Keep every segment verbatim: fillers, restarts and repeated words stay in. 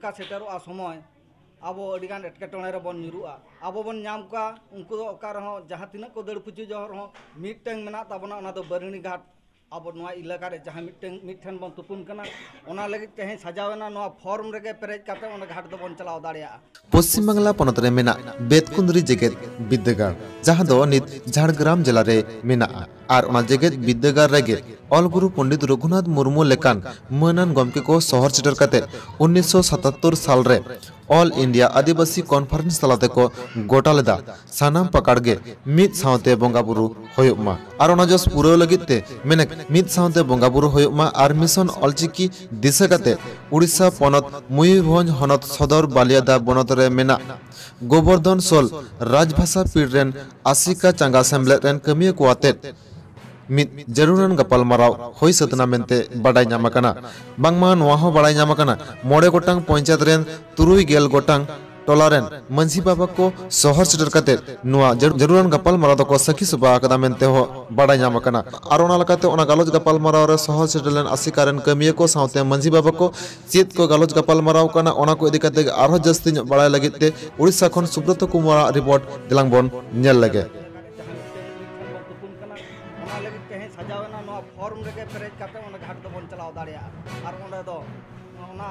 ᱚᱠᱟ ᱥᱮᱴᱮᱨᱚᱜᱼᱟ ᱥᱚᱢᱚᱭ, ᱟᱵᱚ ᱟᱹᱰᱤᱜᱟᱱ ᱮᱴᱠᱮᱴᱚᱬᱮ ᱨᱮᱵᱚᱱ ᱧᱩᱨᱩᱜᱼᱟ᱾ ᱟᱵᱚ ᱵᱚᱱ ᱧᱟᱢ ᱠᱚᱣᱟ, ᱩᱱᱠᱩ ᱫᱚ ᱚᱠᱟ ᱨᱮᱦᱚᱸ, ᱡᱟᱦᱟᱸ ᱛᱤᱱᱟᱹᱜ ᱠᱚ ᱫᱟᱹᱲ ᱯᱩᱪᱩᱡᱚᱜ ᱨᱮᱦᱚᱸ, ᱢᱤᱫᱴᱟᱝ ᱢᱮᱱᱟᱜ ᱛᱟᱵᱚᱱᱟ, ᱚᱱᱟ ᱫᱚ ᱵᱟᱹᱨᱱᱤ ᱜᱷᱟᱴ᱾ ᱟᱵᱚ ᱱᱚᱣᱟ ᱮᱞᱟᱠᱟ ᱨᱮ ᱡᱟᱦᱟᱸ ᱢᱤᱫᱴᱟᱝ, ᱢᱤᱫ ᱴᱷᱮᱱ ᱵᱚᱱ ᱛᱩᱯᱩᱱ ᱠᱟᱱᱟ, ᱚᱱᱟ ᱞᱟᱹᱜᱤᱫ ᱛᱮᱦᱮᱧ ᱥᱟᱡᱟᱣ ᱮᱱᱟ, ᱱᱚᱣᱟ ᱯᱷᱚᱨᱢ ᱨᱮᱜᱮ ᱯᱮᱨᱮᱡ ᱠᱟᱛᱮ ᱚᱱᱟ ᱜᱷᱟᱴ ᱫᱚᱵᱚᱱ ᱪᱟᱞᱟᱣ ᱫᱟᱲᱮᱭᱟᱜᱼᱟ᱾ ᱯᱚᱥᱪᱤᱢ ᱵᱟᱝᱞᱟ ᱯᱚᱱᱚᱛ ᱨᱮ ᱢᱮᱱᱟᱜ ᱵᱮᱛᱠᱩᱸᱫᱽᱨᱤ ᱡᱮᱜᱮᱛ ᱵᱤᱨᱫᱟᱹᱜᱟᱲ, ᱡᱟᱦᱟᱸ ᱫᱚ ᱱᱤᱛ ᱡᱷᱟᱲᱜᱨᱟᱢ ᱡᱮᱞᱟ ᱨᱮ ᱢᱮᱱᱟᱜᱼᱟ᱾ ᱟᱨ ᱚᱱᱟ ᱡᱮᱜᱮᱛ ᱵᱤᱨᱫᱟᱹᱜᱟᱲ ᱨᱮᱜᱮ ᱚᱞ ᱜᱩᱨᱩ ᱯᱚᱱᱰᱤᱛ ᱨᱚᱜᱷᱩᱱᱟᱛᱷ ᱢᱩᱨᱢᱩ ᱞᱮᱠᱟᱱ ᱢᱟᱹᱱᱟᱱ ᱜᱚᱢᱠᱮ ᱠᱚ ᱥᱚᱦᱚᱨ ᱥᱮᱴᱮᱨ ᱠᱟᱛᱮ ᱩᱱᱤᱥᱥᱚ ᱥᱟᱛᱟᱛᱛᱳᱨ ᱥᱟᱞ ᱨᱮ ᱚᱞ ᱤᱱᱰᱤᱭᱟ ᱟᱹᱫᱤᱵᱟᱹᱥᱤ ᱠᱚᱱᱯᱷᱟᱨᱮᱱᱥ ᱛᱟᱞᱟ ᱛᱮᱠᱚ ᱜᱚᱴᱟ ᱞᱮᱫᱟ, ᱥᱟᱱᱟᱢ ᱯᱟᱠᱟᱲ ᱜᱮ ᱢᱤᱫ ᱥᱟᱶᱛᱮ ᱵᱚᱸᱜᱟ ᱵᱩᱨᱩ ᱦᱩᱭᱩᱜ ᱢᱟ᱾ ᱟᱨ ᱚᱱᱟ ᱡᱚᱥ ᱯᱩᱨᱟᱹᱣ ᱞᱟᱹᱜᱤᱫ ᱛᱮ ᱢᱮᱱᱮᱠ ᱢᱤᱫ ᱥᱟᱶᱛᱮ ᱵᱚᱸᱜᱟ ᱵᱩᱨᱩ ᱦᱩᱭᱩᱜ ᱢᱟ᱾ ᱟᱨ ᱢᱤᱥᱚᱱ ᱚᱞᱪᱤᱠᱤ ᱫᱤᱥᱟᱹ ᱠᱟᱛᱮ ᱩᱲᱤᱥᱥᱟ ᱯᱚᱱᱚᱛ ᱢᱚᱭᱩᱨᱵᱷᱚᱸᱡᱽ ᱦᱚᱱᱚᱛ ᱥᱚᱫᱚᱨ ᱵᱟᱞᱤᱭᱟᱫᱟ ᱵᱚᱱᱚᱛ ᱨᱮ ᱢᱮᱱᱟᱜ ᱜᱳᱵᱚᱨᱫᱷᱚᱱ ᱥᱳᱞ ᱨᱟᱡᱽᱵᱷᱟᱥᱟ ᱯᱤᱲ ᱨᱮᱱ ᱟᱥᱮᱠᱟ ᱪᱟᱸᱜᱟ ᱥᱮᱢᱞᱮᱫ ᱨᱮᱱ ᱠᱟᱹᱢᱤᱭᱟᱹ ᱠᱚ ᱟᱛᱮᱫ ᱢᱤᱫ ᱡᱟᱹᱨᱩᱲᱟᱱ ᱜᱟᱯᱟᱞᱢᱟᱨᱟᱣ ᱦᱩᱭ ᱥᱟᱹᱛ ᱮᱱᱟ ᱢᱮᱱᱛᱮ ᱵᱟᱰᱟᱭ ᱧᱟᱢ ᱟᱠᱟᱱᱟ᱾ ᱵᱟᱝᱢᱟ ᱱᱚᱣᱟ ᱦᱚᱸ ᱵᱟᱰᱟᱭ ᱧᱟᱢ ᱟᱠᱟᱱᱟ, ᱢᱚᱬᱮ ᱜᱚᱴᱟᱝ ᱯᱚᱧᱪᱟᱭᱮᱛ ᱨᱮᱱ ᱛᱩᱨᱩᱭ ᱜᱮᱞ ᱜᱚᱴᱟᱝ ᱴᱚᱞᱟ ᱨᱮᱱ ᱢᱟᱹᱡᱷᱤ ᱵᱟᱵᱟ ᱠᱚ ᱥᱚᱦᱚᱨ ᱥᱮᱴᱮᱨ ᱠᱟᱛᱮ ᱱᱚᱣᱟ ᱡᱟᱹᱨ-, ᱡᱟᱹᱨᱩᱲᱟᱱ ᱜᱟᱯᱟᱞᱢᱟᱨᱟᱣ ᱫᱚᱠᱚ ᱥᱟᱹᱠᱷᱤ ᱥᱚᱵᱷᱟ ᱟᱠᱟᱫᱟ ᱢᱮᱱᱛᱮ ᱦᱚᱸ ᱵᱟᱰᱟᱭ ᱧᱟᱢ ᱟᱠᱟᱱᱟ᱾ ᱟᱨ ᱚᱱᱟ ᱞᱮᱠᱟᱛᱮ ᱚᱱᱟ ᱜᱟᱞᱚᱪ ᱜᱟᱯᱟᱞᱢᱟᱨᱟᱣ ᱨᱮ ᱥᱚᱦᱚᱨ ᱥᱮᱴᱮᱨ ᱞᱮᱱ ᱟᱥᱮᱠᱟ ᱨᱮᱱ ᱠᱟᱹᱢᱤᱭᱟᱹ ᱠᱚ ᱥᱟᱶᱛᱮ ᱢᱟᱹᱡᱷᱤ ᱵᱟᱵᱟ ᱠᱚ ᱪᱮᱫ ᱠᱚ ᱜᱟᱞᱚᱪ ᱜᱟᱯᱟᱞᱢᱟᱨᱟᱣ ᱠᱟᱱᱟ, ᱚᱱᱟ ᱠᱚ ᱤᱫᱤ ᱠᱟᱛᱮ ᱟᱨᱦᱚᱸ ᱡᱟᱹᱥᱛᱤ ᱧᱚᱜ ᱵᱟᱲᱟᱭ ᱞᱟᱹᱜᱤᱫ ᱛᱮ ᱩᱲᱤᱥᱥᱟ ᱠᱷᱚᱱ ᱥᱩᱵᱨᱚᱛᱚ ᱠᱩᱢᱟᱨᱟᱜ ᱨᱤᱯᱳᱨᱴ ᱫᱮᱞᱟᱝ ᱵᱚᱱ ᱧᱮᱞ ᱞᱮᱜᱮ᱾ ᱡᱟᱦᱟᱸ ᱢᱤᱫᱴᱮᱱ ᱢᱤᱫ ᱴᱷᱮᱱ ᱵᱚᱱ ᱛᱩᱯᱩᱱ ᱠᱟᱱᱟ, ᱚᱱᱟ ᱞᱟᱹᱜᱤᱫ ᱛᱮᱦᱮᱧ ᱥᱟᱡᱟᱣ ᱮᱱᱟ, ᱱᱚᱣᱟ ᱯᱷᱚᱨᱢ ᱨᱮᱜᱮ ᱯᱮᱨᱮᱡ ᱠᱟᱛᱮ ᱚᱸᱰᱮ ᱜᱷᱟᱴ ᱫᱚᱵᱚᱱ ᱪᱟᱞᱟᱣ ᱫᱟᱲᱮᱭᱟᱜᱼᱟ᱾ ᱟᱨ ᱚᱸᱰᱮ ᱫᱚ ᱚᱱᱟ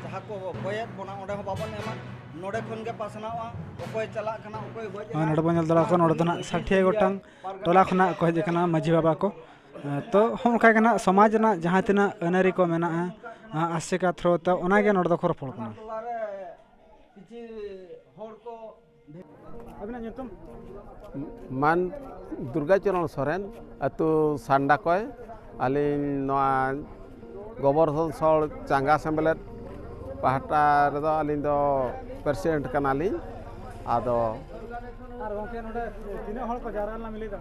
ᱡᱟᱦᱟᱸ ᱠᱚ ᱠᱚᱭᱮᱫ ᱵᱚᱱᱟ, ᱚᱸᱰᱮ ᱦᱚᱸ ᱵᱟᱵᱚᱱ ᱮᱢᱟ, ᱱᱚᱰᱮ ᱠᱷᱚᱱ ᱜᱮ ᱯᱟᱥᱱᱟᱣᱟ, ᱚᱠᱚᱭ ᱪᱟᱞᱟᱜ ᱠᱟᱱᱟ, ᱚᱠᱚᱭ ᱜᱚᱡ ᱦᱳᱭ, ᱮᱱᱟ᱾ ᱱᱚᱰᱮ ᱵᱚᱱ ᱧᱮᱞ ᱫᱟᱲᱮᱭᱟᱜ ᱠᱟᱱᱟ, ᱱᱚᱰᱮ ᱫᱚ ᱱᱟᱜ ᱥᱟᱴᱷᱤᱭᱟ ᱜᱚᱴᱟᱝ ᱴᱚᱞᱟ ᱠᱷᱚᱱᱟᱜ ᱠᱚ ᱦᱮᱡ ᱟᱠᱟᱱᱟ ᱢᱟᱹᱡᱷᱤ ᱵᱟᱵᱟ ᱠᱚ᱾ ᱛᱚ ᱦᱚᱸ ᱚᱱᱠᱟ ᱜᱮ ᱱᱟᱜ ᱥᱚᱢᱟᱡᱽ ᱨᱮᱱᱟᱜ ᱡᱟᱦᱟᱸ ᱛᱤᱱᱟᱹᱜ ᱟᱹᱱ ᱟᱹᱨᱤ ᱠᱚ ᱢᱮᱱᱟᱜᱼᱟ, ᱟᱥᱮᱠᱟ ᱛᱷᱨᱳ ᱛᱮ ᱚᱱᱟ ᱜᱮ ᱱᱚᱰᱮ ᱫᱚᱠᱚ ᱨᱚᱯᱚᱲ ᱠᱟᱱᱟ᱾ ᱠᱤᱪᱷᱩ ᱦᱚᱲ ᱠᱚ ᱟᱹᱵᱤᱱᱟᱜ ᱧᱩᱛᱩᱢ? ᱢᱟᱱ ᱫᱩᱨᱜᱟᱪᱚᱨᱚᱬ ᱥᱚᱨᱮᱱ, ᱟᱹᱛᱩ ᱥᱟᱱᱰᱟᱠᱚᱭ᱾ ᱟᱹᱞᱤᱧ ᱱᱚᱣᱟ ᱜᱳᱵᱚᱨᱫᱷᱚᱱ ᱥᱳᱞ ᱪᱟᱸᱜᱟ ᱥᱮᱢᱞᱮᱫ ᱯᱟᱦᱴᱟ ᱨᱮᱫᱚ ᱟᱹᱞᱤᱧ ᱫᱚ ᱯᱨᱮᱥᱤᱰᱮᱱᱴ ᱠᱟᱱᱟᱞᱤᱧ᱾ ᱟᱫᱚ ᱟᱨ ᱜᱚᱢᱠᱮ, ᱱᱚᱰᱮ ᱛᱤᱱᱟᱹᱜ ᱦᱚᱲ ᱠᱚ ᱡᱟᱣᱨᱟ ᱞᱮᱱᱟ ᱵᱤᱱ ᱞᱟᱹᱭ ᱫᱟ?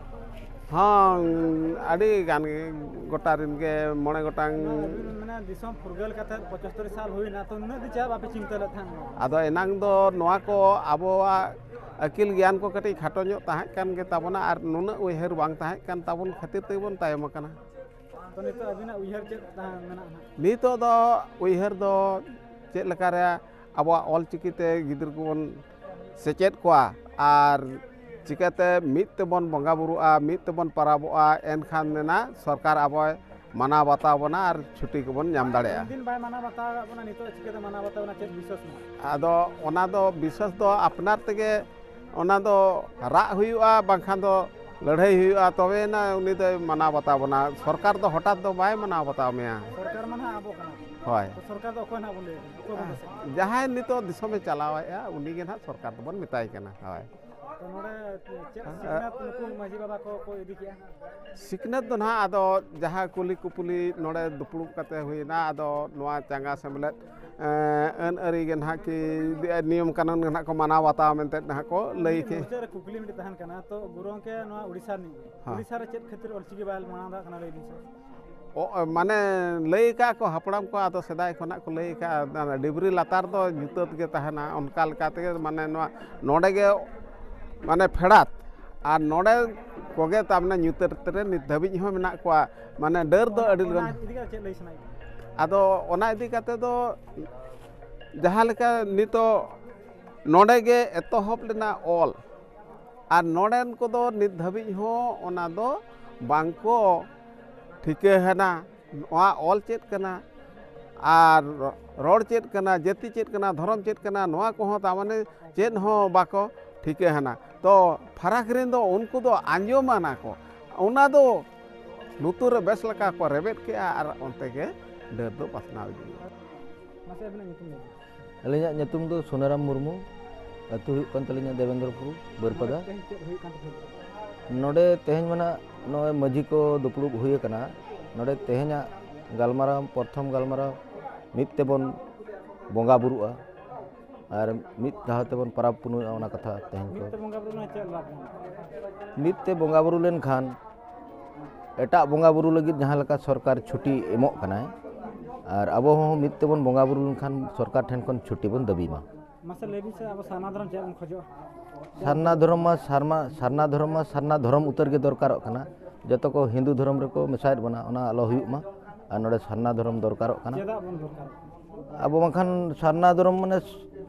ᱦᱚᱸ, ᱟᱹᱰᱤ ᱜᱟᱱ ᱜᱮ, ᱜᱚᱴᱟ ᱨᱮᱱ ᱜᱮ ᱢᱚᱬᱮ ᱜᱚᱴᱟᱝ᱾ ᱟᱹᱵᱤᱱ ᱢᱟᱱᱮ ᱫᱤᱥᱚᱢ ᱯᱷᱩᱨᱜᱟᱹᱞ ᱠᱟᱛᱮ ᱯᱚᱸᱪᱟᱛᱛᱳᱨ ᱥᱟᱞ ᱦᱩᱭᱱᱟ, ᱛᱚ ᱱᱩᱱᱟᱹᱜ ᱫᱤᱱ ᱪᱮᱫᱟᱜ ᱵᱟᱯᱮ ᱪᱤᱱᱛᱟᱹ ᱞᱮᱫ ᱛᱟᱦᱮᱸᱫ? ᱟᱫᱚ ᱮᱱᱟᱝ ᱫᱚ ᱱᱚᱣᱟ ᱠᱚ ᱟᱵᱚᱣᱟᱜ ᱟᱹᱠᱤᱞ ᱜᱮᱭᱟᱱ ᱠᱚ ᱠᱟᱹᱴᱤᱡ ᱠᱷᱟᱴᱚ ᱧᱚᱜ ᱛᱟᱦᱮᱸ ᱠᱟᱱ ᱜᱮ ᱛᱟᱵᱚᱱᱟ ᱟᱨ ᱱᱩᱱᱟᱹᱜ ᱩᱭᱦᱟᱹᱨ ᱵᱟᱝ ᱛᱟᱦᱮᱸ ᱠᱟᱱ ᱛᱟᱵᱚᱱ ᱠᱷᱟᱹᱛᱤᱨ ᱛᱮᱜᱮ ᱵᱚᱱ ᱛᱟᱭᱚᱢ ᱟᱠᱟᱱᱟ᱾ ᱛᱚ ᱱᱤᱛᱚᱜ ᱟᱹᱵᱤᱱᱟᱜ ᱩᱭᱦᱟᱹᱨ ᱪᱮᱫ ᱛᱟᱦᱮᱸ ᱢᱮᱱᱟᱜᱼᱟ ᱦᱟᱸᱜ? ᱱᱤᱛᱚᱜ ᱫᱚ ᱩᱭᱦᱟᱹᱨ ᱫᱚ ᱪᱮᱫ ᱞᱮᱠᱟᱨᱮ ᱟᱵᱚᱣᱟᱜ ᱚᱞ ᱪᱤᱠᱤ ᱛᱮ ᱜᱤᱫᱽᱨᱟᱹ ᱠᱚᱵᱚᱱ ᱥᱮᱪᱮᱫ ᱠᱚᱣᱟ ᱟᱨ ᱪᱤᱠᱟᱹᱛᱮ ᱢᱤᱫ ᱛᱮᱵᱚᱱ ᱵᱚᱸᱜᱟ ᱵᱩᱨᱩᱜᱼᱟ, ᱢᱤᱫ ᱛᱮᱵᱚᱱ ᱯᱟᱨᱟᱵᱚᱜᱼᱟ, ᱮᱱᱠᱷᱟᱱ ᱢᱮᱱᱟ ᱥᱚᱨᱠᱟᱨ ᱟᱵᱚᱭ ᱢᱟᱱᱟᱣ ᱵᱟᱛᱟᱣ ᱵᱚᱱᱟ ᱟᱨ ᱪᱷᱩᱴᱤ ᱠᱚᱵᱚᱱ ᱧᱟᱢ ᱫᱟᱲᱮᱭᱟᱜᱼᱟ᱾ ᱫᱤᱱ ᱵᱟᱭ ᱢᱟᱱᱟᱣ ᱵᱟᱛᱟᱣ ᱟᱠᱟᱫ ᱵᱚᱱᱟ, ᱱᱤᱛᱚᱜ ᱪᱤᱠᱟᱹᱛᱮ ᱢᱟᱱᱟᱣ ᱵᱟᱛᱟᱣ ᱵᱚᱱᱟ? ᱪᱮᱫ ᱵᱤᱥᱥᱟᱹᱥ ᱢᱮᱱᱟᱜᱼᱟ? ᱟᱫᱚ ᱚᱱᱟ ᱫᱚ ᱵᱤᱥᱥᱟᱹᱥ ᱫᱚ ᱟᱯᱱᱟᱨ ᱛᱮᱜᱮ ᱚᱱᱟ ᱫᱚ ᱨᱟᱜ ᱦᱩᱭᱩᱜᱼᱟ, ᱵᱟᱝᱠᱷᱟᱱ ᱫᱚ ᱞᱟᱹᱲᱦᱟᱹᱭ ᱦᱩᱭᱩᱜᱼᱟ, ᱛᱚᱵᱮᱭᱮᱱᱟ ᱩᱱᱤ ᱫᱚᱭ ᱢᱟᱱᱟᱣ ᱵᱟᱛᱟᱣ ᱵᱚᱱᱟ᱾ ᱥᱚᱨᱠᱟᱨ ᱫᱚ ᱦᱚᱴᱟᱛ ᱫᱚ ᱵᱟᱭ ᱢᱟᱱᱟᱣ ᱵᱟᱛᱟᱣ ᱢᱮᱭᱟ᱾ ᱥᱚᱨᱠᱟᱨ ᱢᱟ ᱱᱟᱦᱟᱜ ᱟᱵᱚ ᱠᱟᱱᱟ᱾ ᱦᱳᱭ᱾ ᱛᱚ ᱥᱚᱨᱠᱟᱨ ᱫᱚ ᱚᱠᱚᱭ ᱱᱟᱦᱟᱜ ᱵᱚᱱ ᱞᱟᱹᱭᱟ? ᱚᱠᱚᱭ ᱵᱚᱱ ᱢᱮᱥᱟᱜᱼᱟ? ᱡᱟᱦᱟᱸᱭ ᱱᱤᱛᱚᱜ ᱫᱤᱥᱚᱢᱮ ᱪᱟᱞᱟᱣᱮᱫᱼᱟ, ᱩᱱᱤᱜᱮ ᱱᱟᱦᱟᱜ ᱥᱚᱨᱠᱟᱨ ᱫᱚᱵᱚᱱ ᱢᱮᱛᱟᱭ ᱠᱟᱱᱟ᱾ ᱦᱳᱭ᱾ ᱛᱚ ᱱᱚᱰᱮ ᱪᱮᱫ ᱥᱤᱠᱷᱱᱟᱹᱛ ᱱᱩᱠᱩ ᱢᱟᱹᱡᱷᱤ ᱵᱟᱵᱟ ᱠᱚ ᱠᱚ ᱤᱫᱤ ᱠᱮᱜᱼᱟ? ᱥᱤᱠᱷᱱᱟᱹᱛ ᱫᱚ ᱱᱟᱦᱟᱜ ᱟᱫᱚ ᱡᱟᱦᱟᱸ ᱠᱩᱞᱤ ᱠᱩᱯᱩᱞᱤ ᱱᱚᱰᱮ ᱫᱩᱯᱲᱩᱵ ᱠᱟᱛᱮ ᱦᱩᱭᱱᱟ, ᱟᱫᱚ ᱱᱚᱣᱟ ᱪᱟᱸᱜᱟ ᱥᱮᱢᱞᱮᱫ, ᱮᱸ, ᱟᱹᱱ ᱟᱹᱨᱤ ᱜᱮ ᱱᱟᱦᱟᱜ ᱠᱤ ᱱᱤᱭᱚᱢ ᱠᱟᱹᱱᱩᱱ ᱜᱮ ᱱᱟᱦᱟᱜ ᱠᱚ ᱢᱟᱱᱟᱣ ᱵᱟᱛᱟᱣᱟ ᱢᱮᱱᱛᱮ ᱱᱟᱦᱟᱜ ᱠᱚ ᱞᱟᱹᱭ ᱠᱮᱫ᱾ ᱢᱩᱪᱟᱹᱫ ᱨᱮ ᱠᱩᱠᱞᱤ ᱢᱤᱫᱴᱤᱡ ᱛᱟᱦᱮᱱ ᱠᱟᱱᱟ, ᱛᱚ ᱜᱩᱨᱩ ᱜᱚᱢᱠᱮ ᱱᱚᱣᱟ ᱩᱲᱤᱥᱥᱟ ᱨᱤᱱᱤᱡ ᱜᱮ, ᱦᱮᱸ᱾ ᱩᱲᱤᱥᱥᱟ ᱨᱮ ᱪᱮᱫ ᱠᱷᱟᱹᱛᱤᱨ ᱚᱞᱪᱤᱠᱤ ᱵᱟᱭ ᱢᱟᱱᱟᱣ ᱫᱟ ᱠᱟᱱᱟ, ᱞᱟᱹᱭ ᱵᱤᱱ ᱥᱮ᱾ ᱚ, ᱢᱟᱱᱮ ᱞᱟᱹᱭ ᱟᱠᱟᱫ ᱠᱚ ᱦᱟᱯᱲᱟᱢ ᱠᱚ, ᱟᱫᱚ ᱥᱮᱫᱟᱭ ᱠᱷᱚᱱᱟᱜ ᱠᱚ ᱞᱟᱹᱭ ᱟᱠᱟᱫᱼᱟ, ᱚᱱᱟ ᱰᱤᱵᱨᱤ ᱞᱟᱛᱟᱨ ᱫᱚ ᱧᱩᱛᱟᱹᱛ ᱜᱮ ᱛᱟᱦᱮᱱᱟ᱾ ᱚᱱᱠᱟ ᱞᱮᱠᱟ ᱛᱮᱜᱮ ᱢᱟᱱᱮ ᱱᱚᱣᱟ ᱱᱚᱰᱮ ᱜᱮ ᱢᱟᱱᱮ ᱯᱷᱮᱰᱟᱛ, ᱟᱨ ᱱᱚᱰᱮ ᱠᱚᱜᱮ ᱛᱟᱨᱢᱟᱱᱮ ᱧᱩᱛᱟᱹᱛ ᱨᱮ ᱱᱤᱛ ᱫᱷᱟᱹᱵᱤᱡ ᱦᱚᱸ ᱢᱮᱱᱟᱜ ᱠᱚᱣᱟ᱾ ᱢᱟᱱᱮ ᱰᱟᱹᱨ ᱫᱚ ᱟᱹᱰᱤ ᱚᱱᱟ ᱜᱟᱱ᱾ ᱤᱫᱤ ᱠᱟᱛᱮ ᱪᱮᱫ ᱞᱟᱹᱭ ᱥᱟᱱᱟᱭᱮᱫ ᱵᱤᱱᱟ? ᱟᱫᱚ ᱚᱱᱟ ᱤᱫᱤ ᱠᱟᱛᱮ ᱫᱚ ᱡᱟᱦᱟᱸ ᱞᱮᱠᱟ ᱱᱤᱛᱚᱜ ᱱᱚᱰᱮ ᱜᱮ ᱮᱛᱚᱦᱚᱵ ᱞᱮᱱᱟ ᱚᱞ, ᱟᱨ ᱱᱚᱰᱮᱱ ᱠᱚᱫᱚ ᱱᱤᱛ ᱫᱷᱟᱹᱵᱤᱡ ᱦᱚᱸ ᱚᱱᱟ ᱫᱚ ᱵᱟᱝ ᱠᱚ ᱴᱷᱤᱠᱟᱹ ᱦᱟᱱᱟ᱾ ᱱᱚᱣᱟ ᱚᱞ ᱪᱮᱫ ᱠᱟᱱᱟ ᱟᱨ ᱨᱚᱲ ᱪᱮᱫ ᱠᱟᱱᱟ, ᱡᱟᱹᱛᱤ ᱪᱮᱫ ᱠᱟᱱᱟ, ᱫᱷᱚᱨᱚᱢ ᱪᱮᱫ ᱠᱟᱱᱟ, ᱱᱚᱣᱟ ᱠᱚᱦᱚᱸ ᱛᱟᱨᱢᱟᱱᱮ ᱪᱮᱫ ᱦᱚᱸ ᱵᱟᱠᱚ ᱴᱷᱤᱠᱟᱹ ᱦᱟᱱᱟ᱾ ᱛᱚ ᱯᱷᱟᱨᱟᱠ ᱨᱮᱱ ᱫᱚ ᱩᱱᱠᱩ ᱫᱚ ᱟᱸᱡᱚᱢᱟᱱᱟ ᱠᱚ, ᱚᱱᱟ ᱫᱚ ᱞᱩᱛᱩᱨ ᱨᱮ ᱵᱮᱥ ᱞᱮᱠᱟ ᱠᱚ ᱨᱮᱵᱮᱫ ᱠᱮᱜᱼᱟ ᱟᱨ ᱚᱱᱛᱮ ᱜᱮ ᱰᱟᱹᱨ ᱫᱚ ᱯᱟᱥᱱᱟᱣ ᱤᱫᱤᱭᱮᱱᱟ᱾ ᱢᱟᱥᱮ ᱟᱹᱵᱤᱱᱟᱜ ᱧᱩᱛᱩᱢ ᱞᱟᱹᱭ ᱵᱤᱱ᱾ ᱟᱹᱞᱤᱧᱟᱜ ᱧᱩᱛᱩᱢ ᱫᱚ ᱥᱩᱱᱟᱨᱟᱢ ᱢᱩᱨᱢᱩ᱾ ᱟᱹᱛᱩ ᱦᱩᱭᱩᱜ ᱠᱟᱱ ᱛᱟᱹᱞᱤᱧᱟ ᱫᱮᱵᱮᱱᱫᱨᱚᱯᱩᱨ, ᱵᱟᱹᱨᱯᱟᱫᱟ᱾ ᱛᱮᱦᱮᱧ ᱪᱮᱫ ᱦᱩᱭᱩᱜ ᱠᱟᱱ ᱛᱟᱯᱮᱭᱟ? ᱱᱚᱰᱮ ᱛᱮᱦᱮᱧ ᱢᱟ ᱱᱟᱜ ᱱᱚᱜᱼᱚᱭ ᱢᱟᱹᱡᱷᱤ ᱠᱚ ᱫᱩᱯᱲᱩᱵ ᱦᱩᱭ ᱟᱠᱟᱱᱟ᱾ ᱱᱚᱰᱮ ᱛᱮᱦᱮᱧᱟᱜ ᱜᱟᱞᱢᱟᱨᱟᱣ, ᱯᱨᱚᱛᱷᱚᱢ ᱜᱟᱞᱢᱟᱨᱟᱣ, ᱢᱤᱫ ᱛᱮᱵᱚᱱ ᱵᱚᱸᱜᱟ ᱵᱩᱨᱩᱜᱼᱟ ᱟᱨ ᱢᱤᱫ ᱫᱷᱟᱣ ᱛᱮᱵᱚᱱ ᱯᱟᱨᱟᱵᱽ ᱯᱩᱱᱟᱹᱭᱚᱜᱼᱟ, ᱚᱱᱟ ᱠᱟᱛᱷᱟ ᱛᱮᱦᱮᱧ ᱠᱚ᱾ ᱢᱤᱫ ᱛᱮ ᱵᱚᱸᱜᱟ ᱵᱩᱨᱩ ᱨᱮᱱᱟᱜ ᱪᱮᱫ ᱞᱟᱵᱷ ᱧᱟᱢᱚᱜᱼᱟ? ᱢᱤᱫ ᱛᱮ ᱵᱚᱸᱜᱟ ᱵᱩᱨᱩ ᱞᱮᱱᱠᱷᱟᱱ ᱮᱴᱟᱜ ᱵᱚᱸᱜᱟ ᱵᱩᱨᱩ ᱞᱟᱹᱜᱤᱫ ᱡᱟᱦᱟᱸ ᱞᱮᱠᱟ ᱥᱚᱨᱠᱟᱨ ᱪᱷᱩᱴᱤ ᱮᱢᱚᱜ ᱠᱟᱱᱟᱭ, ᱟᱨ ᱟᱵᱚ ᱦᱚᱸ ᱢᱤᱫ ᱛᱮᱵᱚᱱ ᱵᱚᱸᱜᱟ ᱵᱩᱨᱩ ᱞᱮᱱᱠᱷᱟᱱ ᱥᱚᱨᱠᱟᱨ ᱴᱷᱮᱱ ᱠᱷᱚᱱ ᱪᱷᱩᱴᱤ ᱵᱚᱱ ᱫᱟᱹᱵᱤ ᱢᱟ᱾ ᱢᱟᱥᱮ ᱞᱟᱹᱭ ᱵᱤᱱ ᱥᱮ, ᱟᱵᱚ ᱥᱟᱨᱱᱟ ᱫᱷᱚᱨᱚᱢ ᱪᱮᱫ ᱵᱚᱱ ᱠᱷᱚᱡᱚᱜᱼᱟ? ᱥᱟᱨᱱᱟ ᱫᱷᱚᱨᱚᱢ ᱢᱟ ᱥᱟᱨᱢᱟ ᱥᱟᱨᱱᱟ ᱫᱷᱚᱨᱚᱢ ᱢᱟ ᱥᱟᱨᱱᱟ ᱫᱷᱚᱨᱚᱢ ᱩᱛᱟᱹᱨ ᱜᱮ ᱫᱚᱨᱠᱟᱨᱚᱜ ᱠᱟᱱᱟ᱾ ᱡᱚᱛᱚ ᱠᱚ ᱦᱤᱱᱫᱩ ᱫᱷᱚᱨᱚᱢ ᱨᱮᱠᱚ ᱢᱮᱥᱟᱭᱮᱫ ᱵᱚᱱᱟ, ᱚᱱᱟ ᱟᱞᱚ ᱦᱩᱭᱩᱜ ᱢᱟ᱾ ᱟᱨ ᱱᱚᱰᱮ ᱥᱟᱨᱱᱟ ᱫᱷᱚᱨᱚᱢ ᱫᱚᱨᱠᱟᱨᱚᱜ ᱠᱟᱱᱟ᱾ ᱪᱮᱫᱟᱜ ᱵᱚᱱ ᱫᱚᱨᱠᱟᱨᱚᱜ ᱠᱟᱱᱟ? ᱟᱵᱚ ᱵᱟᱝᱠᱷᱟᱱ ᱥᱟᱨᱱᱟ ᱫᱷᱚᱨᱚᱢ, ᱢᱟᱱᱮ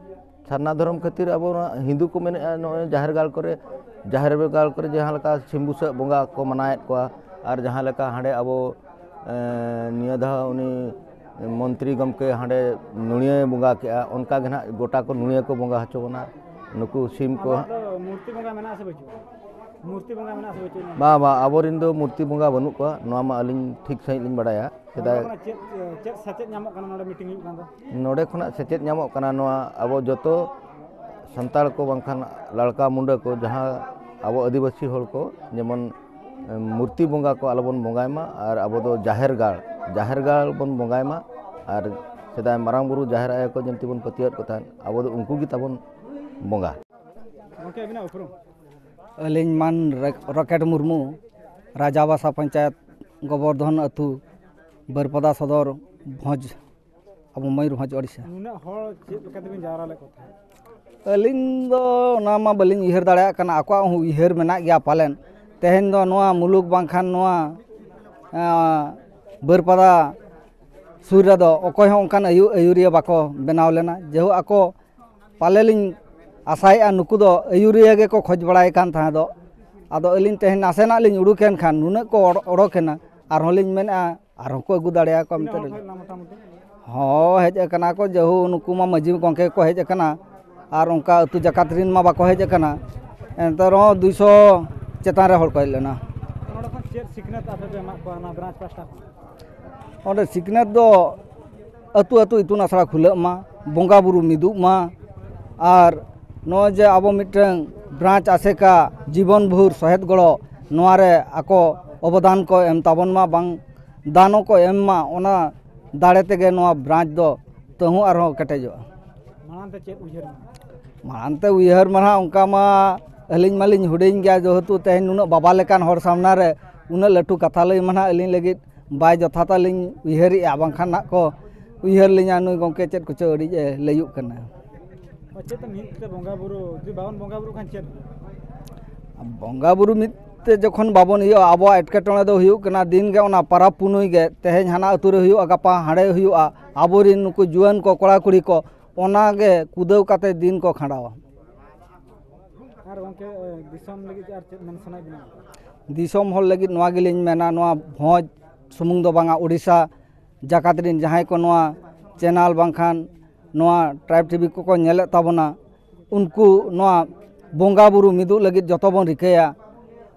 ᱥᱟᱨᱱᱟ ᱫᱷᱚᱨᱚᱢ ᱠᱷᱟᱹᱛᱤᱨ ᱟᱵᱚ ᱱᱚᱣᱟ ᱦᱤᱱᱫᱩ ᱠᱚ ᱢᱮᱱᱮᱫᱼᱟ, ᱱᱚᱜᱼᱚᱭ ᱡᱟᱦᱮᱨ ᱜᱟᱲ ᱠᱚᱨᱮ, ᱡᱟᱦᱮᱨ ᱜᱟᱲ ᱠᱚᱨᱮ ᱡᱟᱦᱟᱸ ᱞᱮᱠᱟ ᱥᱤᱢ ᱵᱩᱥᱟᱹᱜ ᱵᱚᱸᱜᱟ ᱠᱚ ᱢᱟᱱᱟᱣᱮᱫ ᱠᱚᱣᱟ, ᱟᱨ ᱡᱟᱦᱟᱸ ᱞᱮᱠᱟ ᱦᱟᱸᱰᱮ ᱟᱵᱚ, ᱮᱸ, ᱱᱤᱭᱟᱹ ᱫᱷᱟᱣ ᱩᱱᱤ ᱢᱚᱱᱛᱨᱤ ᱜᱚᱢᱠᱮ ᱦᱟᱸᱰᱮ ᱱᱩᱲᱤᱭᱟᱹᱭ ᱵᱚᱸᱜᱟ ᱠᱮᱜᱼᱟ, ᱚᱱᱠᱟ ᱜᱮ ᱱᱟᱦᱟᱜ ᱜᱚᱴᱟ ᱠᱚ ᱱᱩᱲᱤᱭᱟᱹ ᱠᱚ ᱵᱚᱸᱜᱟ ᱦᱚᱪᱚ ᱵᱚᱱᱟ᱾ ᱱᱩᱠᱩ ᱥᱤᱢ ᱠᱚ ᱱᱚᱣᱟ ᱫᱚ ᱢᱩᱨᱛᱤ ᱵᱚᱸᱜᱟ ᱢᱮᱱᱟᱜᱼᱟ ᱥᱮ ᱵᱟᱹᱪᱩᱜᱼᱟ? ᱢᱩᱨᱛᱤ ᱵᱚᱸᱜᱟ ᱢᱮᱱᱟᱜᱼᱟ ᱥᱮ ᱵᱟᱹᱪᱩᱜᱼᱟ? ᱵᱟᱝ, ᱵᱟᱝ, ᱟᱵᱚᱨᱮᱱ ᱫᱚ ᱢᱩᱨᱛᱤ ᱵᱚᱸᱜᱟ ᱵᱟᱹᱱᱩᱜ ᱠᱚᱣᱟ, ᱱᱚᱣᱟ ᱢᱟ ᱟᱹᱞᱤᱧ ᱴᱷᱤᱠ ᱥᱟᱺᱦᱤᱡ ᱞᱤᱧ ᱵᱟᱲᱟᱭᱟ᱾ ᱱᱚᱰᱮ ᱥᱮᱫᱟᱭ ᱠᱷᱚᱱᱟᱜ ᱪᱮᱫ, ᱪᱮᱫ ᱥᱮᱪᱮᱫ ᱧᱟᱢᱚᱜ ᱠᱟᱱᱟ ᱱᱚᱰᱮ ᱢᱤᱴᱤᱝ ᱦᱩᱭᱩᱜ ᱠᱟᱱ ᱫᱚ? ᱱᱚᱰᱮ ᱠᱷᱚᱱᱟᱜ ᱥᱮᱪᱮᱫ ᱧᱟᱢᱚᱜ ᱠᱟᱱᱟ, ᱱᱚᱣᱟ ᱟᱵᱚ ᱡᱚᱛᱚ ᱥᱟᱱᱛᱟᱲ ᱠᱚ ᱵᱟᱝᱠᱷᱟᱱ ᱞᱟᱲᱠᱟ ᱢᱩᱸᱰᱟᱹ ᱠᱚ, ᱡᱟᱦᱟᱸ ᱟᱵᱚ ᱟᱹᱫᱤᱵᱟᱹᱥᱤ ᱦᱚᱲ ᱠᱚ, ᱡᱮᱢᱚᱱ ᱢᱩᱨᱛᱤ ᱵᱚᱸᱜᱟ ᱠᱚ ᱟᱞᱚᱵᱚᱱ ᱵᱚᱸᱜᱟᱭ ᱢᱟ, ᱟᱨ ᱟᱵᱚ ᱫᱚ ᱡᱟᱦᱮᱨ ᱜᱟᱲ, ᱡᱟᱦᱮᱨ ᱜᱟᱲ ᱵᱚᱱ ᱵᱚᱸᱜᱟᱭ ᱢᱟ, ᱟᱨ ᱥᱮᱫᱟᱭ ᱢᱟᱨᱟᱝ ᱵᱩᱨᱩ ᱡᱟᱦᱮᱨ ᱟᱭᱳ ᱠᱚ ᱡᱮᱢᱛᱤ ᱵᱚᱱ ᱯᱟᱹᱛᱭᱟᱹᱣᱮᱫ ᱠᱚ ᱛᱟᱦᱮᱸᱫ, ᱟᱵᱚ ᱫᱚ ᱩᱱᱠᱩ ᱜᱮ ᱛᱟᱵᱚᱱ ᱵᱚᱸᱜᱟ᱾ ᱜᱚᱢᱠᱮ, ᱟᱹᱵᱤᱱᱟᱜ ᱩᱯᱨᱩᱢ? ᱟᱹᱞᱤᱧ ᱢᱟᱱ ᱨᱚ-, ᱨᱚᱠᱮᱴ ᱢᱩᱨᱢᱩ, ᱨᱟᱡᱟᱵᱟᱥᱟ ᱯᱚᱧᱪᱟᱭᱮᱛ, ᱜᱳᱵᱚᱨᱫᱷᱚᱱ ᱟᱹᱛᱩ, ᱵᱟᱹᱨᱯᱟᱫᱟ ᱥᱚᱫᱚᱨ, ᱵᱷᱚᱸᱡᱽ, ᱟᱵᱚ ᱢᱚᱭᱩᱨᱵᱷᱚᱸᱡᱽ, ᱳᱰᱤᱥᱟ᱾ ᱱᱩᱱᱟᱹᱜ ᱦᱚᱲ ᱪᱮᱫ ᱞᱮᱠᱟ ᱛᱮᱵᱤᱱ ᱡᱟᱣᱨᱟ ᱞᱮᱫ ᱠᱚ ᱛᱟᱦᱮᱸᱫ? ᱟᱹᱞᱤᱧ ᱫᱚ ᱚᱱᱟ ᱢᱟ ᱵᱟᱹᱞᱤᱧ ᱩᱭᱦᱟᱹᱨ ᱫᱟᱲᱮᱭᱟᱜ ᱠᱟᱱᱟ, ᱟᱠᱚᱣᱟᱜ ᱦᱚᱸ ᱩᱭᱦᱟᱹᱨ ᱢᱮᱱᱟᱜ ᱜᱮᱭᱟ ᱯᱟᱞᱮᱱ᱾ ᱛᱮᱦᱮᱧ ᱫᱚ ᱱᱚᱣᱟ ᱢᱩᱞᱩᱠ ᱵᱟᱝᱠᱷᱟᱱ ᱱᱚᱣᱟ, ᱟᱸ, ᱵᱟᱹᱨᱯᱟᱫᱟ ᱥᱩᱨ ᱨᱮᱫᱚ ᱚᱠᱚᱭ ᱦᱚᱸ ᱚᱱᱠᱟᱱ ᱟᱹᱭᱩ-, ᱟᱹᱭᱩᱨᱤᱭᱟᱹ ᱵᱟᱠᱚ ᱵᱮᱱᱟᱣ ᱞᱮᱱᱟ᱾ ᱡᱮᱦᱳᱠ, ᱟᱠᱚ ᱯᱟᱞᱮ ᱞᱤᱧ ᱟᱥᱟᱭᱮᱫᱼᱟ, ᱱᱩᱠᱩ ᱫᱚ ᱟᱹᱭᱩᱨᱤᱭᱟᱹ ᱜᱮᱠᱚ ᱠᱷᱚᱡᱽ ᱵᱟᱲᱟᱭ ᱠᱟᱱ ᱛᱟᱦᱮᱸ ᱫᱚ᱾ ᱟᱫᱚ ᱟᱹᱞᱤᱧ ᱛᱮᱦᱮᱧ ᱱᱟᱥᱮᱱᱟᱜ ᱞᱤᱧ ᱩᱰᱩᱠ ᱮᱱ ᱠᱷᱟᱱ ᱱᱩᱱᱟᱹᱜ ᱠᱚ ᱚᱰ-, ᱚᱰᱚᱠ ᱮᱱᱟ, ᱟᱨᱦᱚᱸ ᱞᱤᱧ ᱢᱮᱱᱮᱫᱼᱟ, ᱟᱨᱦᱚᱸ ᱠᱚ ᱟᱹᱜᱩ ᱫᱟᱲᱮᱭᱟᱠᱚᱣᱟ ᱛᱤᱱᱟᱹᱜ ᱦᱚᱲ ᱢᱮᱱᱛᱮ᱾ ᱠᱚ ᱦᱮᱡ ᱞᱮᱱᱟ ᱢᱚᱴᱟᱢᱩᱴᱤ? ᱦᱚᱸ, ᱦᱮᱡ ᱟᱠᱟᱱᱟ ᱠᱚ, ᱡᱮᱦᱳ, ᱱᱩᱠᱩ ᱢᱟ ᱢᱟᱹᱡᱷᱤ ᱜᱚᱢᱠᱮ ᱠᱚ ᱦᱮᱡ ᱟᱠᱟᱱᱟ, ᱟᱨ ᱚᱱᱠᱟ ᱟᱹᱛᱩ ᱡᱟᱠᱟᱛ ᱨᱮᱱ ᱢᱟ ᱵᱟᱠᱚ ᱦᱮᱡ ᱟᱠᱟᱱᱟ᱾ ᱮᱱᱛᱮ ᱨᱮᱦᱚᱸ ᱫᱩᱭᱥᱚ ᱪᱮᱛᱟᱱ ᱨᱮ ᱦᱚᱲ ᱠᱚ ᱦᱮᱡ ᱞᱮᱱᱟ᱾ ᱱᱚᱰᱮ ᱠᱷᱚᱱ ᱪᱮᱫ ᱥᱤᱠᱷᱱᱟᱹᱛ ᱟᱯᱮ ᱯᱮ ᱮᱢᱟᱜ ᱠᱚᱣᱟ ᱚᱱᱟ ᱵᱨᱟᱧᱪ ᱯᱟᱥᱴᱟ ᱠᱷᱚᱱ? ᱚᱸᱰᱮ ᱥᱤᱠᱷᱱᱟᱹᱛ ᱫᱚ ᱟᱹᱛᱩ ᱟᱹᱛᱩ ᱤᱛᱩᱱ ᱟᱥᱲᱟ ᱠᱷᱩᱞᱟᱹᱜ ᱢᱟ, ᱵᱚᱸᱜᱟ ᱵᱩᱨᱩ ᱢᱤᱫᱚᱜ ᱢᱟ, ᱟᱨ ᱱᱚᱜᱼᱚᱭ ᱡᱮ ᱟᱵᱚ ᱢᱤᱫᱴᱟᱝ ᱵᱨᱟᱧᱪ ᱟᱥᱮᱠᱟ ᱡᱤᱵᱚᱱ ᱵᱷᱳᱨ ᱥᱚᱦᱮᱫ ᱜᱚᱲᱚ, ᱱᱚᱣᱟ ᱨᱮ ᱟᱠᱚ ᱚᱵᱚᱫᱟᱱ ᱠᱚ ᱮᱢ ᱛᱟᱵᱚᱱ ᱢᱟ, ᱵᱟᱝ ᱫᱟᱱᱚ ᱠᱚ ᱮᱢ ᱢᱟ, ᱚᱱᱟ ᱫᱟᱲᱮ ᱛᱮᱜᱮ ᱱᱚᱣᱟ ᱵᱨᱟᱧᱪ ᱫᱚ ᱛᱟᱹᱦᱩᱸ ᱟᱨᱦᱚᱸ ᱠᱮᱴᱮᱡᱚᱜᱼᱟ᱾ ᱢᱟᱲᱟᱝ ᱛᱮ ᱪᱮᱫ ᱩᱭᱦᱟᱹᱨ ᱢᱮᱱᱟᱜᱼᱟ? ᱢᱟᱲᱟᱝ ᱛᱮ ᱩᱭᱦᱟᱹᱨ ᱢᱟ ᱱᱟᱦᱟᱜ ᱚᱱᱠᱟ ᱢᱟ ᱟᱹᱞᱤᱧ ᱢᱟᱞᱤᱧ ᱦᱩᱰᱤᱧ ᱜᱮᱭᱟ, ᱡᱮᱦᱮᱛᱩ ᱛᱮᱦᱮᱧ ᱱᱩᱱᱟᱹᱜ ᱵᱟᱵᱟ ᱞᱮᱠᱟᱱ ᱦᱚᱲ ᱥᱟᱢᱱᱟ ᱨᱮ ᱩᱱᱟᱹᱜ ᱞᱟᱹᱴᱩ ᱠᱟᱛᱷᱟ ᱞᱟᱹᱭ ᱢᱟ ᱱᱟᱦᱟᱜ ᱟᱹᱞᱤᱧ ᱞᱟᱹᱜᱤᱫ ᱵᱟᱭ ᱡᱚᱛᱷᱟᱛᱟ ᱞᱤᱧ ᱩᱭᱦᱟᱹᱨᱮᱜᱼᱟ, ᱵᱟᱝᱠᱷᱟᱱ ᱱᱟᱦᱟᱜ ᱠᱚ ᱩᱭᱦᱟᱹᱨ ᱞᱤᱧᱟ, ᱱᱩᱭ ᱜᱚᱢᱠᱮ ᱪᱮᱫ ᱠᱚᱪᱚ ᱟᱹᱰᱤ ᱮ ᱞᱟᱹᱭᱩᱜ ᱠᱟᱱᱟ᱾ ᱪᱮᱫ ᱛᱮ ᱢᱤᱫ ᱛᱮ ᱵᱚᱸᱜᱟ ᱵᱩᱨᱩ, ᱡᱩᱫᱤ ᱵᱟᱵᱚᱱ ᱵᱚᱸᱜᱟ ᱵᱩᱨᱩ ᱠᱷᱟᱱ ᱪᱮᱫ ᱦᱩᱭᱩᱜᱼᱟ? ᱵᱚᱸᱜᱟ ᱵᱩᱨᱩ ᱢᱤᱫ ᱛᱮ ᱡᱚᱠᱷᱚᱱ ᱵᱟᱵᱚᱱ ᱤᱭᱟᱹᱜᱼᱟ, ᱟᱵᱚᱣᱟᱜ ᱮᱴᱠᱮᱴᱚᱬᱮ ᱫᱚ ᱦᱩᱭᱩᱜ ᱠᱟᱱᱟ, ᱫᱤᱱ ᱜᱮ ᱚᱱᱟ ᱯᱟᱨᱟᱵᱽ ᱯᱩᱱᱟᱹᱭ ᱜᱮ, ᱛᱮᱦᱮᱧ ᱦᱟᱱᱟ ᱟᱹᱛᱩ ᱨᱮ ᱦᱩᱭᱩᱜᱼᱟ, ᱜᱟᱯᱟ ᱦᱟᱸᱰᱮ ᱦᱩᱭᱩᱜᱼᱟ, ᱟᱵᱚᱨᱮᱱ ᱱᱩᱠᱩ ᱡᱩᱣᱟᱹᱱ ᱠᱚ, ᱠᱚᱲᱟ ᱠᱩᱲᱤ ᱠᱚ, ᱚᱱᱟ ᱜᱮ ᱠᱩᱫᱟᱹᱣ ᱠᱟᱛᱮ ᱫᱤᱱ ᱠᱚ ᱠᱷᱟᱸᱰᱟᱣᱟ᱾ ᱟᱨ ᱜᱚᱢᱠᱮ, ᱮ, ᱫᱤᱥᱚᱢ ᱞᱟᱹᱜᱤᱫ ᱟᱨ ᱪᱮᱫ ᱢᱮᱱ ᱥᱟᱱᱟᱭᱮᱫ ᱵᱮᱱᱟ? ᱫᱤᱥᱚᱢ ᱦᱚᱲ ᱞᱟᱹᱜᱤᱫ ᱱᱚᱣᱟ ᱜᱮᱞᱤᱧ ᱢᱮᱱᱟ, ᱱᱚᱣᱟ ᱵᱷᱚᱸᱡᱽ ᱥᱩᱢᱩᱝ ᱫᱚ ᱵᱟᱝᱟ, ᱳᱰᱤᱥᱟ ᱡᱟᱠᱟᱛ ᱨᱮᱱ ᱡᱟᱦᱟᱸᱭ ᱠᱚ ᱱᱚᱣᱟ ᱪᱮᱱᱟᱞ ᱵᱟᱝᱠᱷᱟᱱ ᱱᱚᱣᱟ ᱴᱨᱟᱭᱤᱵᱽ ᱴᱤᱵᱷᱤ ᱠᱚᱠᱚ ᱧᱮᱞᱮᱫ ᱛᱟᱵᱚᱱᱟ, ᱩᱱᱠᱩ ᱱᱚᱣᱟ ᱵᱚᱸᱜᱟ ᱵᱩᱨᱩ ᱢᱤᱫᱚᱜ ᱞᱟᱹᱜᱤᱫ ᱡᱚᱛᱚ ᱵᱚᱱ ᱨᱤᱠᱟᱹᱭᱟ᱾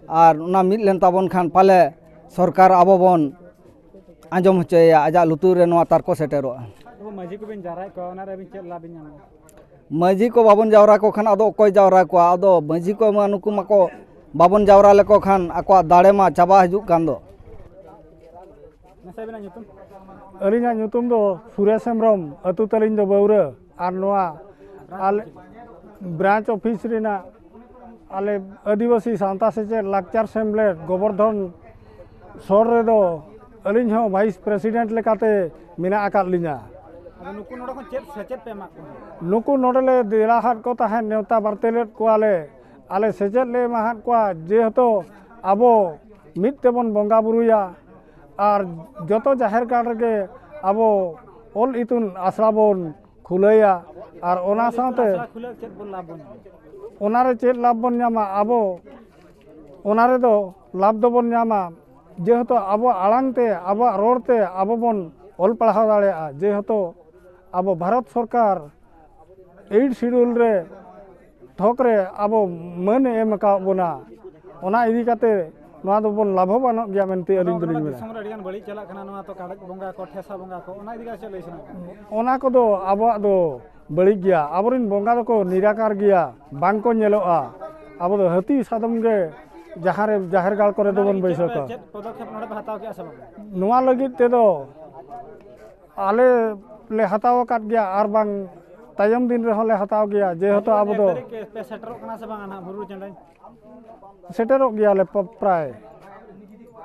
ᱟᱨ ᱚᱱᱟ ᱢᱤᱫ ᱞᱮᱱ ᱛᱟᱵᱚᱱ ᱠᱷᱟᱱ ᱯᱟᱞᱮ ᱥᱚᱨᱠᱟᱨ ᱟᱵᱚ ᱵᱚᱱ ᱟᱸᱡᱚᱢ ᱦᱚᱪᱚᱭᱮᱭᱟ, ᱟᱡᱟᱜ ᱞᱩᱛᱩᱨ ᱨᱮ ᱱᱚᱣᱟ ᱛᱟᱨᱠᱚ ᱥᱮᱴᱮᱨᱚᱜᱼᱟ᱾ ᱟᱵᱚ ᱢᱟᱹᱡᱷᱤ ᱠᱚᱵᱤᱱ ᱡᱟᱣᱨᱟᱭᱮᱫ ᱠᱚᱣᱟ, ᱚᱱᱟᱨᱮ ᱟᱹᱵᱤᱱ ᱪᱮᱫ ᱞᱟᱵᱷ ᱵᱤᱱ ᱧᱟᱢᱟ? ᱢᱟᱹᱡᱷᱤ ᱠᱚ ᱵᱟᱵᱚᱱ ᱡᱟᱣᱨᱟ ᱠᱚ ᱠᱷᱟᱱ ᱟᱫᱚ ᱚᱠᱚᱭ ᱡᱟᱣᱨᱟ ᱠᱚᱣᱟ? ᱟᱫᱚ ᱢᱟᱹᱡᱷᱤ ᱠᱚ ᱢᱟ ᱱᱩᱠᱩ ᱢᱟᱠᱚ ᱵᱟᱵᱚᱱ ᱡᱟᱣᱨᱟ ᱞᱮᱠᱚ ᱠᱷᱟᱱ ᱟᱠᱚᱣᱟᱜ ᱫᱟᱲᱮ ᱢᱟ ᱪᱟᱵᱟ ᱦᱤᱡᱩᱜ ᱠᱟᱱ ᱫᱚ᱾ ᱢᱟᱥᱮ ᱟᱹᱵᱤᱱᱟᱜ ᱧᱩᱛᱩᱢ? ᱟᱹᱞᱤᱧᱟᱜ ᱧᱩᱛᱩᱢ ᱫᱚ ᱥᱩᱨᱮᱥ ᱦᱮᱢᱵᱨᱚᱢ, ᱟᱹᱛᱩ ᱛᱟᱹᱞᱤᱧ ᱫᱚ ᱵᱟᱹᱣᱨᱟᱹ, ᱟᱨ ᱱᱚᱣᱟ ᱟᱞᱮ ᱵᱨᱟᱧᱪ ᱚᱯᱷᱤᱥ ᱨᱮᱱᱟᱜ ᱟᱞᱮ ᱟᱹᱫᱤᱵᱟᱹᱥᱤ ᱥᱟᱶᱛᱟ ᱥᱮᱪᱮᱫ ᱞᱟᱠᱪᱟᱨ ᱥᱮᱢᱞᱮᱫ ᱜᱳᱵᱚᱨᱫᱷᱚᱱ ᱥᱚᱨ ᱨᱮᱫᱚ ᱟᱹᱞᱤᱧ ᱦᱚᱸ ᱵᱷᱟᱭᱤᱥ ᱯᱨᱮᱥᱤᱰᱮᱱᱴ ᱞᱮᱠᱟᱛᱮ ᱢᱮᱱᱟᱜ ᱟᱠᱟᱫ ᱞᱤᱧᱟ᱾ ᱟᱫᱚ ᱱᱩᱠᱩ ᱱᱚᱰᱮ ᱠᱷᱚᱱ ᱪᱮᱫ ᱥᱮᱪᱮᱫ ᱯᱮ ᱮᱢᱟᱜ ᱠᱚᱣᱟ? ᱱᱩᱠᱩ ᱱᱚᱰᱮ ᱞᱮ ᱫᱮᱞᱟ ᱦᱟᱫ ᱠᱚ ᱛᱟᱦᱮᱸᱫ, ᱱᱮᱣᱛᱟ ᱵᱟᱨᱛᱮ ᱞᱮᱫ ᱠᱚᱣᱟᱞᱮ, ᱟᱞᱮ ᱥᱮᱪᱮᱫ ᱞᱮ ᱮᱢᱟᱦᱟᱫ ᱠᱚᱣᱟ, ᱡᱮᱦᱮᱛᱩ ᱟᱵᱚ ᱢᱤᱫ ᱛᱮᱵᱚᱱ ᱵᱚᱸᱜᱟ ᱵᱩᱨᱩᱭᱟ ᱟᱨ ᱡᱚᱛᱚ ᱡᱟᱦᱮᱨ ᱜᱟᱲ ᱨᱮᱜᱮ ᱟᱵᱚ ᱚᱞ ᱤᱛᱩᱱ ᱟᱥᱲᱟ ᱵᱚᱱ ᱠᱷᱩᱞᱟᱹᱭᱟ᱾ ᱟᱨ ᱚᱱᱟ ᱥᱟᱶᱛᱮ ᱟᱥᱲᱟ ᱠᱷᱩᱞᱟᱹᱣ ᱪᱮᱫ ᱵᱚᱱ ᱞᱟᱵᱷ ᱵᱚᱱ ᱧᱟᱢᱟ? ᱚᱱᱟᱨᱮ ᱪᱮᱫ ᱞᱟᱵᱷ ᱵᱚᱱ ᱧᱟᱢᱟ? ᱟᱵᱚ ᱚᱱᱟ ᱨᱮᱫᱚ ᱞᱟᱵᱷ ᱫᱚᱵᱚᱱ ᱧᱟᱢᱟ, ᱡᱮᱦᱮᱛᱩ ᱟᱵᱚᱣᱟᱜ ᱟᱲᱟᱝ ᱛᱮ, ᱟᱵᱚᱣᱟᱜ ᱨᱚᱲ ᱛᱮ ᱟᱵᱚ ᱵᱚᱱ ᱚᱞ ᱯᱟᱲᱦᱟᱣ ᱫᱟᱲᱮᱭᱟᱜᱼᱟ᱾ ᱡᱮᱦᱮᱛᱩ ᱟᱵᱚ ᱵᱷᱟᱨᱚᱛ ᱥᱚᱨᱠᱟᱨ ᱮᱭᱤᱴ ᱥᱤᱰᱩᱞ ᱨᱮ ᱛᱷᱚᱠ ᱨᱮ ᱟᱵᱚ ᱢᱟᱹᱱ ᱮ ᱮᱢ ᱟᱠᱟᱫ ᱵᱚᱱᱟ, ᱚᱱᱟ ᱤᱫᱤ ᱠᱟᱛᱮ ᱱᱚᱣᱟ ᱫᱚᱵᱚᱱ ᱞᱟᱵᱷᱚᱵᱟᱱᱚᱜ ᱜᱮᱭᱟ ᱢᱮᱱᱛᱮ ᱟᱹᱞᱤᱧ ᱫᱚᱞᱤᱧ ᱢᱮᱱᱟ᱾ ᱫᱤᱥᱚᱢ ᱨᱮ ᱟᱹᱰᱤᱜᱟᱱ ᱵᱟᱹᱲᱤᱡ ᱪᱟᱞᱟᱜ ᱠᱟᱱᱟ, ᱱᱚᱣᱟ ᱛᱚ ᱠᱟᱰᱮᱡ ᱵᱚᱸᱜᱟ ᱠᱚ, ᱴᱷᱮᱥᱟ ᱵᱚᱸᱜᱟ ᱠᱚ, ᱚᱱᱟ ᱤᱫᱤ ᱠᱟᱛᱮ ᱪᱮᱫ ᱞᱟᱹᱭ ᱥᱟᱱᱟ ᱠᱟᱱᱟ? ᱚᱱᱟ ᱠᱚᱫᱚ ᱟᱵᱚᱣᱟᱜ ᱫᱚ ᱵᱟᱹᱲᱤᱡ ᱜᱮᱭᱟ᱾ ᱟᱵᱚᱨᱮᱱ ᱵᱚᱸᱜᱟ ᱫᱚᱠᱚ ᱱᱤᱨᱟᱠᱟᱨ ᱜᱮᱭᱟ, ᱵᱟᱝ ᱠᱚ ᱧᱮᱞᱚᱜᱼᱟ᱾ ᱟᱵᱚ ᱫᱚ ᱦᱟᱹᱛᱤ ᱥᱟᱫᱚᱢ ᱜᱮ ᱡᱟᱦᱟᱸ ᱨᱮ ᱡᱟᱦᱮᱨ ᱜᱟᱲ ᱠᱚᱨᱮ ᱫᱚᱵᱚᱱ ᱵᱟᱹᱭᱥᱟᱹᱣ ᱠᱚᱣᱟ᱾ ᱪᱮᱫ ᱯᱚᱫᱚᱠᱷᱮᱯ ᱱᱚᱰᱮ ᱯᱮ ᱦᱟᱛᱟᱣ ᱠᱮᱜᱼᱟ ᱥᱮ ᱵᱟᱝ? ᱱᱚᱣᱟ ᱞᱟᱹᱜᱤᱫ ᱛᱮᱫᱚ ᱟᱞᱮ ᱞᱮ ᱦᱟᱛᱟᱣ ᱟᱠᱟᱫ ᱜᱮᱭᱟ, ᱟᱨ ᱵᱟᱝ ᱛᱟᱭᱚᱢ ᱫᱤᱱ ᱨᱮᱦᱚᱸ ᱞᱮ ᱦᱟᱛᱟᱣ ᱜᱮᱭᱟ, ᱡᱮᱦᱮᱛᱩ ᱟᱵᱚ ᱫᱚ ᱛᱟᱹᱨᱤᱠᱷ ᱯᱮ ᱥᱮᱴᱮᱨᱚᱜ ᱠᱟᱱᱟ ᱥᱮ ᱵᱟᱝ ᱱᱟᱦᱟᱜ ᱵᱩᱨᱩ ᱪᱟᱸᱫᱟᱱ? ᱥᱮᱴᱮᱨᱚᱜ ᱜᱮᱭᱟᱞᱮ ᱯ-, ᱯᱨᱟᱭ᱾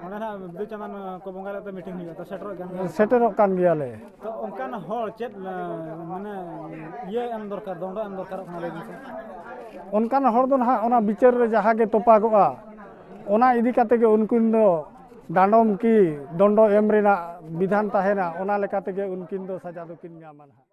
ᱚᱸᱰᱮ ᱱᱟᱦᱟᱜ ᱵᱤᱫᱩ ᱪᱟᱸᱫᱟᱱ ᱠᱚ ᱵᱚᱸᱜᱟ ᱞᱟᱹᱜᱤᱫ ᱛᱮ ᱢᱤᱴᱤᱝ ᱦᱩᱭᱩᱜᱼᱟ, ᱛᱚ ᱥᱮᱴᱮᱨᱚᱜ ᱜᱮᱭᱟ ᱱᱟᱦᱟᱜ? ᱥᱮᱴᱮᱨᱚᱜ ᱠᱟᱱ ᱜᱮᱭᱟᱞᱮ᱾ ᱛᱚ ᱚᱱᱠᱟᱱ ᱦᱚᱲ ᱪᱮᱫ, ᱢᱟᱱᱮ, ᱤᱭᱟᱹ ᱮᱢ ᱫᱚᱨᱠᱟᱨ, ᱫᱚᱱᱰᱚ ᱮᱢ ᱫᱚᱨᱠᱟᱨᱚᱜ ᱠᱟᱱᱟ, ᱞᱟᱹᱭ ᱵᱤᱱ ᱥᱮ? ᱚᱱᱠᱟᱱ ᱦᱚᱲ ᱫᱚ ᱱᱟᱦᱟᱜ ᱚᱱᱟ ᱵᱤᱪᱟᱹᱨ ᱨᱮ ᱡᱟᱦᱟᱸ ᱜᱮ ᱛᱚᱯᱟᱜᱚᱜᱼᱟ, ᱚᱱᱟ ᱤᱫᱤ ᱠᱟᱛᱮ ᱜᱮ ᱩᱱᱠᱤᱱ ᱫᱚ ᱰᱟᱸᱰᱚᱢ ᱠᱤ ᱫᱚᱱᱰᱚ ᱮᱢ ᱨᱮᱱᱟᱜ ᱵᱤᱫᱷᱟᱱ ᱛᱟᱦᱮᱱᱟ, ᱚᱱᱟ ᱞᱮᱠᱟ ᱛᱮᱜᱮ ᱩᱱᱠᱤᱱ ᱫᱚ ᱥᱟᱡᱟ ᱫᱚᱠᱤᱱ ᱧᱟᱢᱟ ᱱᱟᱦᱟᱜ᱾